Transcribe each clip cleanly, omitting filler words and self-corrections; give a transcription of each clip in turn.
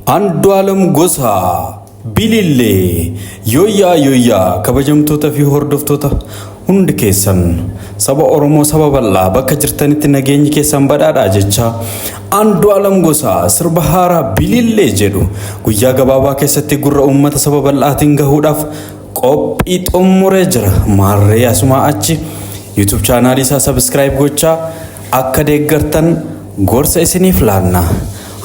Andu'aalam Gosaa Bilillee Yooyyaa yooyyaa kabajamtoota fi hordoftoota hundi keessan saba Oromoo saba bal'aa bakka jirtanitti nageenyi keessan badhaadhaa jecha Andu'aalam Gosaa sirba haaraa Bilillee jedhu guyyaa gabaabaa keessatti gurra uummata saba bal'aatiin gahuudhaaf qophii xumuree jira. Maarree asumaa achi YouTube chaanaalii isaa subscribe gochaa akka deeggartan gorsa isiniif laanna.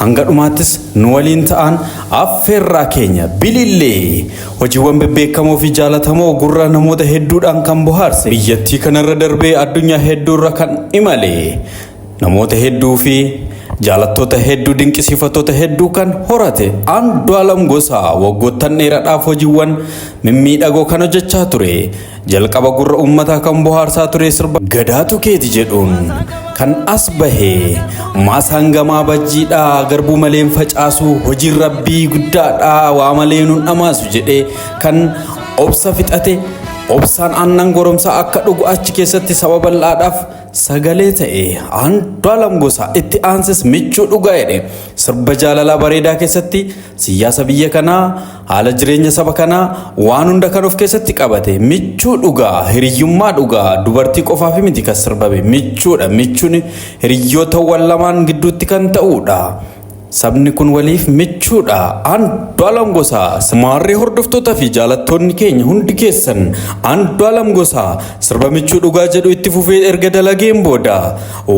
Hanga dhumaattis nu waliin ta'an affeerraa keenya Bilillee hojiiwwan bebbeekamoo fi jaalatamoo gurra namoota hedduudhaan kan bohaarse biyyattii kanarra darbee addunyaa hedduurra kan imale namoota hedduu fi jaalattoota hedduu dinqisiifattoota hedduu kan horate Andu'aalam Gosaa waggoottan dheeraadhaaf hojiiwwan mimmiidhagoo kan hojjechaa ture. Jalqaba gurra uummataa kan bohaarsaa ture sirba Gadaatu keeti jedhuun kan as bahe maasaan gamaa bajjiidhaa garbuu maleen facaasu hojiin rabbii guddaadhaa waa malee nun dhamaasu jedhee kan obsa fixate obsaan aannan goromsaa akka dhugu achi keessatti saba bal'aadhaaf sagalee ta'e Andu'aalam Gosaa itti aanses michuu dhugaa jedhe sirba jaalalaa bareedaa keessatti siyaasa biyya kanaa haala jireenya saba kanaa waan hunda kan of keessatti qabate michuu dhugaa hiriyyummaa dhugaa dubartii qofaaf miti kan sirbame michuudha michuun hiriyyootawwan lamaan gidduutti kan ta'uudha. Sabni kun waliif michuudha. Andu'aalam Gosaa maarree hordoftoota fi jaalattoonni keenya hundi keessan Andu'aalam Gosaa sirba michuu dhugaa jedhu itti fufee erga dalageen booda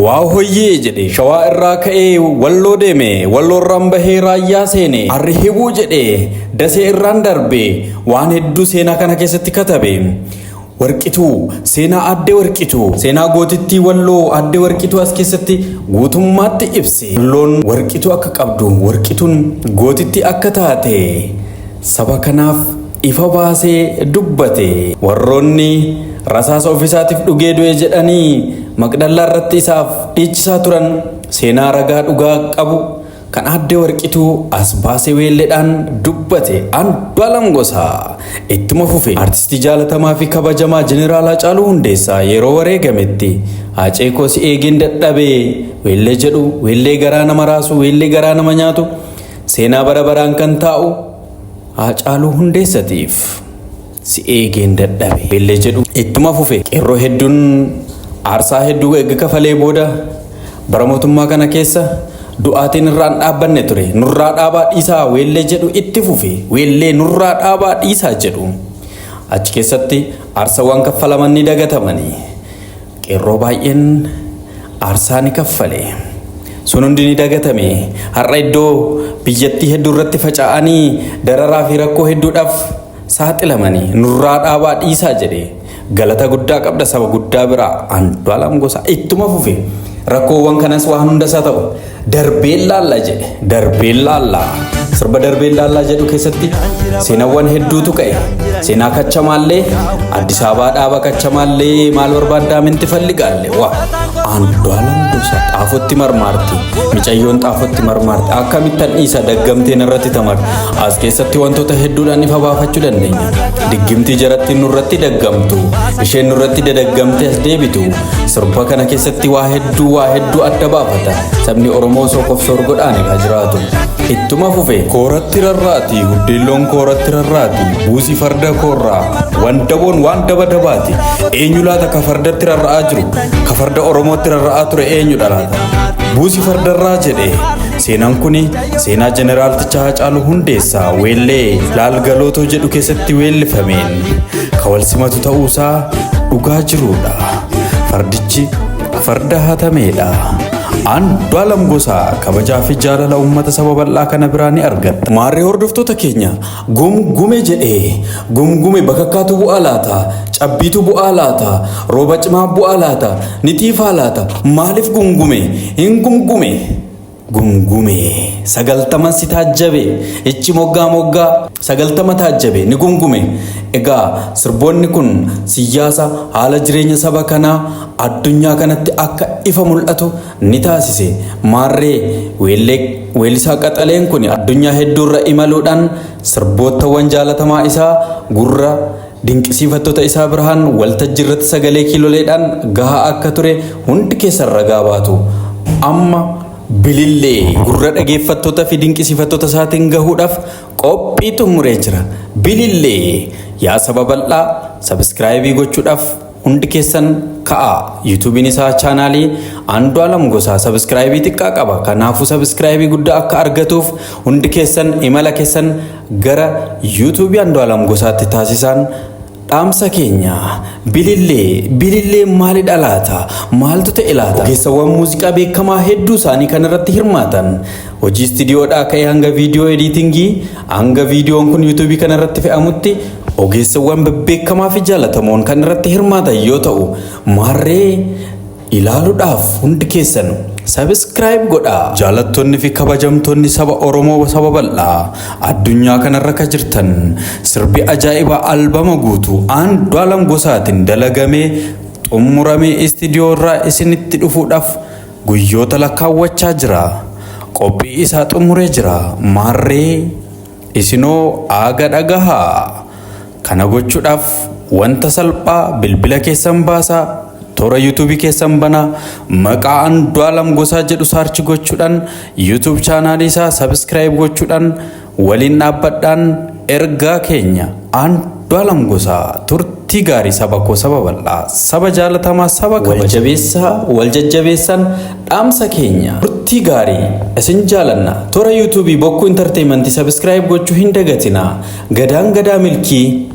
waa hoyyee jedhe shawaa irraa ka'ee walloo deeme walloo irraan bahee raayyaa seene arrihibuu jedhe dasee irraan darbe waan hedduu seenaa kana keessatti katabe. Warqituu seenaa Aadde Warqituu seenaa gootittii Walloo Aadde Warqituu as keessatti guutummaatti ibse. Walloon Warqituu akka qabdu Warqituun gootittii akka taate saba kanaaf ifa baasee dubbate. Warroonni rasaasa ofiisaatiif dhugee du'e jedhanii maqdallaa irratti isaaf dhiichisaa turan seenaa ragaa dhugaa qabu kan Aadde Warqituu as baasee weelleedhaan dubbate Andu'aalam Gosaa ittuma fufe. Artistii jaalatamaa fi kabajamaa Jeneraal Haacaaluu Hundeessaa yeroo wareegametti Haacee koo si eegeen dadhabee weellee jedhu weellee garaa nama raasu weellee garaa nama nyaatu seenaa bara baraan kan taa'u Haacaaluu Hundeessatiif si eegeen dadhabe weellee jedhu ittuma fufe. Qeerroo hedduun aarsaa hedduu eega kafalee booda bara mootummaa kana keessa du'aatiin irraan dhaabbanne ture. Nurraa dhaabaa dhiisaa weellee jedhu itti fufe. Weellee nurraa dhaabaa dhiisaa jedhu. Achi keessatti aarsawwan kaffalaman ni dagatamanii. Qeerroo baay'een aarsaa ni kaffale. Sun hundi ni dagatame. Har'a iddoo biyyattii hedduu irratti faca'anii dararaa fi rakkoo hedduudhaaf saaxilamanii nurraa dhaabaa dhiisaa jedhe. Galata guddaa qabda saba guddaa biraa Andu'aalam Gosaa ittuma fufe. Rakkoowwan kanas waan hunda isaa ta'u darbeen laalla jedhe darbeen laalla. Sirba darbeen laallaa jedhu keessatti seenawwan hedduutu ka'e. Seenaa kachamaallee Addis Ababaa dhaaba kachamaallee maal barbaaddaa minti falligaalle waa Andu'aalam Gosaa xaafotti marmaarti. Micayyoon xaafotti marmaarti. Akkamittan dhiisa daggamteen irratti tamarti. As keessatti wantoota hedduudhaan ifa baafachuu dandeenya. Diggimtii jaratti nurratti daggamtu. Isheen nurratti dadaggamte as deebitu. Sirba kana keessatti waa hedduu adda baafata. Sabni Oromoo sookof soorgodhaan kan jiraatu. Ittuma fufe kooratti rarraati huddeelloon kooratti rarraati buusii farda koorraa wandaboon waan daba dabaati eenyu laata ka fardatti rarra'aa jiru ka farda Oromootti rarra'aa ture eenyudha laata buusii fardarraa jedhe seenaan kuni seenaa jeneraalticha Haacaaluu Hundeessaa weellee laalgalootoo jedhu keessatti weellifameen ka wal simatu ta'uusaa dhugaa jiruudha. Fardichi farda hatameedha. Andu'aalam Gosaa kabajaa fi jaalala uummata saba bal'aa kana biraa ni argatta. Maarree hordoftoota keenya gumgume jedhee gumgume bakakkaatu bu'aa laata cabbiitu bu'aa laata rooba cimaa bu'aa laata ni tiifaa laata maaliif gumgume hin gumgume gumgume 90 si taajjabe ichi moggaa moggaa 90 taajjabe ni gumgume. Egaa sirboonni kun siyaasa haala jireenya saba kanaa addunyaa kanatti akka ifa mul'atu ni taasise. Maarree weellisaa qaxaleen kun addunyaa hedduurra imaluudhaan sirbootawwan jaalatamaa isaa gurra dinqisiifattoota isaa biraan waltajjii irratti sagalee kiiloleedhaan gahaa akka ture hundi keessan ragaa baatu. Amma Bilillee gurra dhageeffattoota fi dinqisiifattoota isaatiin gahuudhaaf qophii xumuree jira. Bilillee yaa saba bal'aa, subscribe gochuudhaaf hundi keessan ka'a. Yuutuubiin isaa chaanaalii Andu'aalam Gosaa subscribe xiqqaa qaba. Kanaafuu subscribe guddaa akka argatuuf hundi keessan imala keessan gara Yuutuubii Andu'aalam Gosaatti taasisan dhaamsa keenya. Bilillee, bilillee maalidha laata? Maaltu ta'e laata? Ogeessawwan muuziqaa beekamaa hedduu isaanii kan irratti hirmaatan, hojii istiidiyoodhaa ka'ee hanga viidiyoo editing, hanga viidiyoon kun Yuutuubii kana irratti fe'amutti ogeessawwan bebbeekamaa fi jaalatamoon kan irratti hirmaatan yoo ta'u, maarree ilaaluudhaaf hundi keessan subscribe godhaa. Jaalattoonni fi kabajamtoonni saba Oromoo, saba bal'aa addunyaa kanarra ka jirtan, sirbi ajaa'ibaa albama guutuu Andu'aalam Gosaatiin dalagamee xumuramee istiidiyoo irraa isinitti dhufuudhaaf guyyoota lakkaawwachaa jira. Qophii isaa xumuree jira. Maarree isinoo aaga dhagahaa. Kana gochuudhaaf wanta salphaa, bilbila keessan baasaa, toora Yuutuubii keessan banaa, maqaa Andu'aalam Gosaa jedhu search gochuudhaan YouTube chaanaalii isaa subscribe gochuudhaan waliin dhaabbadhaan ergaa keenya. Andu'aalam Gosaa, turtii gaarii. Saba koo, saba bal'aa, saba jaalatamaa, saba kabajabeessaa, wal jajjabeessan dhaamsa keenya. Turtii gaarii, isin jaalanna. Toora Yuutuubii Bokkuu Entertainment subscribe gochuu hin dagatinaa. Gadaan gadaa milkii.